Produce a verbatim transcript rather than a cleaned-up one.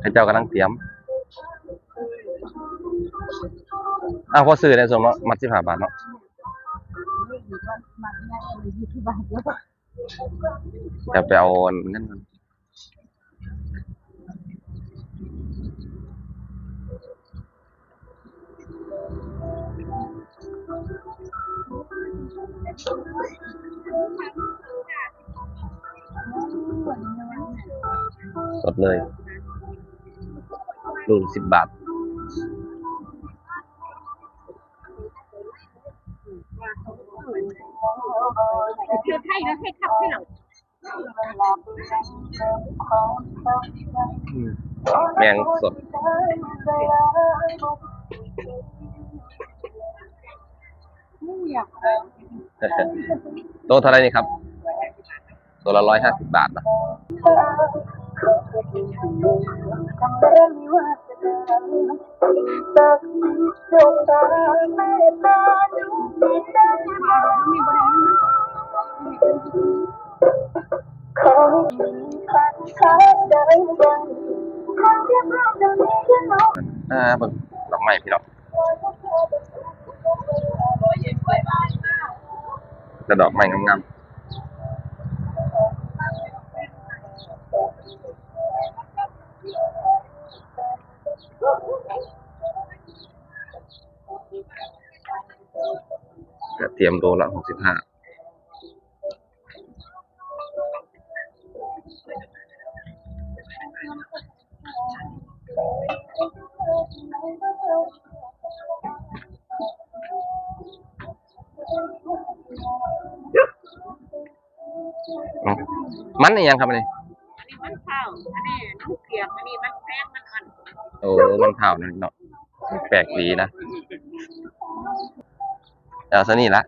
เขาเจ้ากำลังเตรียม อ้าว พอซื้อในส่วนเนาะ มัดสิบห้าบาทเนาะ เดี๋ยวไปเอาเงินก่อน สดเลย ลูกสิบบาท เธอไทยนะ ไทยขับให้เรา อืม แมงสด โตเท่าไหร่นี่ครับ ตัวละร้อยห้าสิบบาทนะ อ่า เบิ่งดอกไม้พี่น้อง แต่ดอกไม้งามๆ กระเทียมโลละหกสิบห้า มันอีหยังครับอันนี้ อันนี้มันเผา อันนี้มันเปียก อันนี้มันแป้งมันอ่อน โอ้ มันเผานั่นเนาะ แปลกดีนะ เอาซะนี่ละ